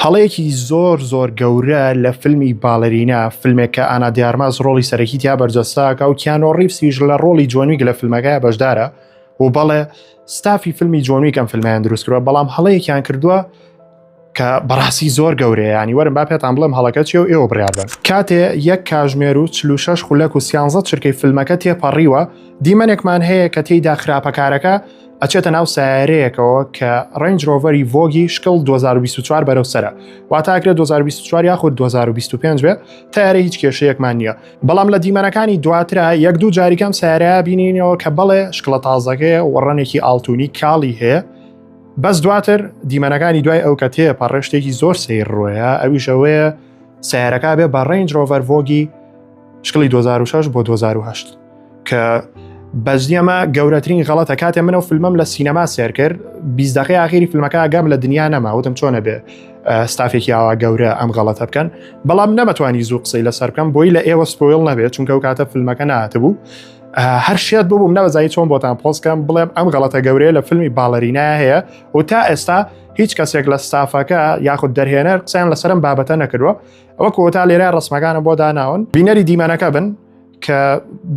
هەڵەیەکی زۆر زۆر گەورە لە فیلمی باڵەرینا، فیلمێک کە ئانا دیارماس ڕۆڵی سەرەکی تیا بەرجەستەکا و کیانۆ ڕیفسیش لە ڕۆڵی جۆن ویک لە فیلمەکەیا بەشدارە و بەڵێ ستافی فیلمی جۆن ویک ئەم فیلمیان دروست کردووە، بەڵام هەڵەیەکیان کردووە کە بەڕاستی زۆر گەورەیە. ینی وەرن با پێتان بڵێم هەڵەکە چیە و ئێوە بڕیار بن. کاتێ یەک کاژمێر و 46 خولەک و 13 چرکەی فیلمەکە تێپەڕیوە، دیمەنێکمان هەیە کە تێیدا خراپەکارەکە ئەچێتە ناو سایارەیەکەوە کە ڕەینج ڕۆڤەری ڤۆگی شکڵ 2024 بەرەو سەرە، واتە ئەکرێت 2024 یاخود 2025 بێ، تایارە هیچ کێشەیەکمان نییە. بەڵام لە دیمەنەکانی دواترا یەک دوو جاریکەم سایارەیە بینینەوە کە بەڵێ شکڵە تازەکەیە و ڕەنێکی ئاڵتونی کاڵی هەیە. بەس دواتر دیمەنەکانی دوای ئەو کە تێپەڕێ شتێکی زۆر سەیر ڕۆیە، ئەویش ئەوەیە سیارەکە بێ بە ڕەینج ڕۆڤەر ڤۆگی شکڵی 2006 بۆ 2008 کە بەجدی ئەمە گەورەترین غەڵەتە. کاتێ منەوە فیلمم لە سینەما سێر کرد، 20 دقیقەی ئاخیری فیلمەکە ئاگام لە دنیا نەما، وتم چۆنە بێ ستافێکی ئاوا گەورە ئەم غەڵەتە بکەن، بەڵام نەمەتوانی زوو قسەی لەسەر بکەم بۆی لە ئێوە spoil نەبێت، چونکە ئەو کاتە فیلمەکە نهاتبوو. هەر شێت ببووم نەبەزانی چۆن بۆتان پۆست کەم بڵێم ئەم غەڵەتە گەورەیە لە فیلمی باڵەرینا هەیە و تا ئێستا هیچ کەسێک لە ستافەکە یاخود دەرهێنەر قسەیان لەسەرم بابەتە نەکردووە. ئەوە کۆتا لێرە ڕسمەکانم بۆ داناون، بینەری دیمەنەکە بن کە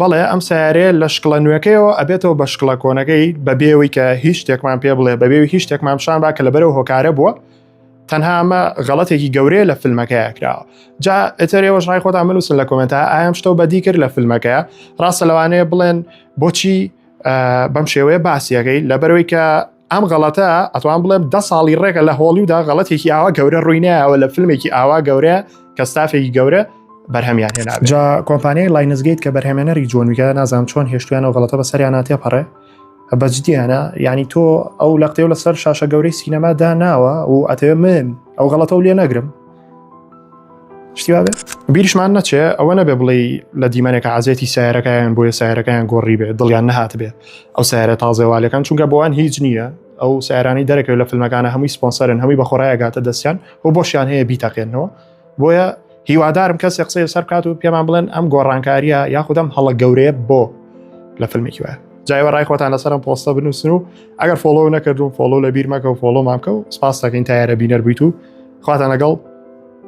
بەڵێ ئەم سیارەیە لە شکڵە نوێەکەیەوە ئەبێتەوە بە شکڵە کۆنەکەی بەبێەوەی کە هیچ شتێکمان پێ بڵێ، بەبێ هیچ شتێکمان پیشان با کە لەبەرەوە هۆکارە بووە. تەنها ئەمە غەڵەتێکی گەورەیە لە فیلمەکەیا کراوە. جا ئێتر ئێوەش ڕای خۆتان بنووسن لە comment ا، ئایا ئەم شتەو بەدی کرد لە فیلمەکەیا؟ ڕاستە لەوانەیە بڵێن بۆچی بەم شێوەیە باسیەکەی، لەبەرەوەی کە ئەم غەڵەتە ئەتوان بڵێم 10 ساڵی ڕێکە لە هۆڵیودا غەڵەتێکی ئاوا گەورە ڕووینایەوە لە فیلمێکی ئاوا گەورە کە ستافێکی گەورە بەرهەمیان هێنا. جا کۆمپانیای لاینزگەیت کە بەرهەمێنەری جۆن ویکە، نازانم چۆن هێشتویانەوە غەڵەتە بەسەریان تێپەڕێ. بەجدیانە یعنی تۆ ئەو لەقتەی لەسەر شاشە گەورەی سینەما داناوە و ئەتەوێ من ئەو غەڵەتە و لێ نەگرم؟ شتی وا بێ بیرشمان نەچێ ئەوە نەبێ بڵێ لە دیمەنێکە عزیەتی سیارەکەیان بۆیە سیارەکەیان گۆڕی بێ، دڵیان نەهات بێ ئەو سیارە تازێوالەکان، چونکە بۆیان هیچ نییە. ئەو سیارانی دەرەکەوێت لە فیلمەکانە هەمووی سپۆنسەرن، هەمووی بەخۆڕایەگاتە دەستیان و بۆشیان هەیە بیتەقێنەوە. بۆیە هیوادارم کەسێک قسەی لەسەر بکات و پێمان بڵێن ئەم گۆڕانکاریە یاخود ئەم هەڵە گەورەیە بۆ لە فیلمێکی وایە. جایوە ڕای خۆتان لەسەرم پۆستە بنووسن و ئەگەر follow نەکردوم follow لە بیر مەکە و follow مان بکە و سپاس دەکەین تا ئێرە بینەر بوویت و خواتان لەگەڵ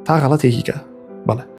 تا غەڵەتێکی کە بەڵێ.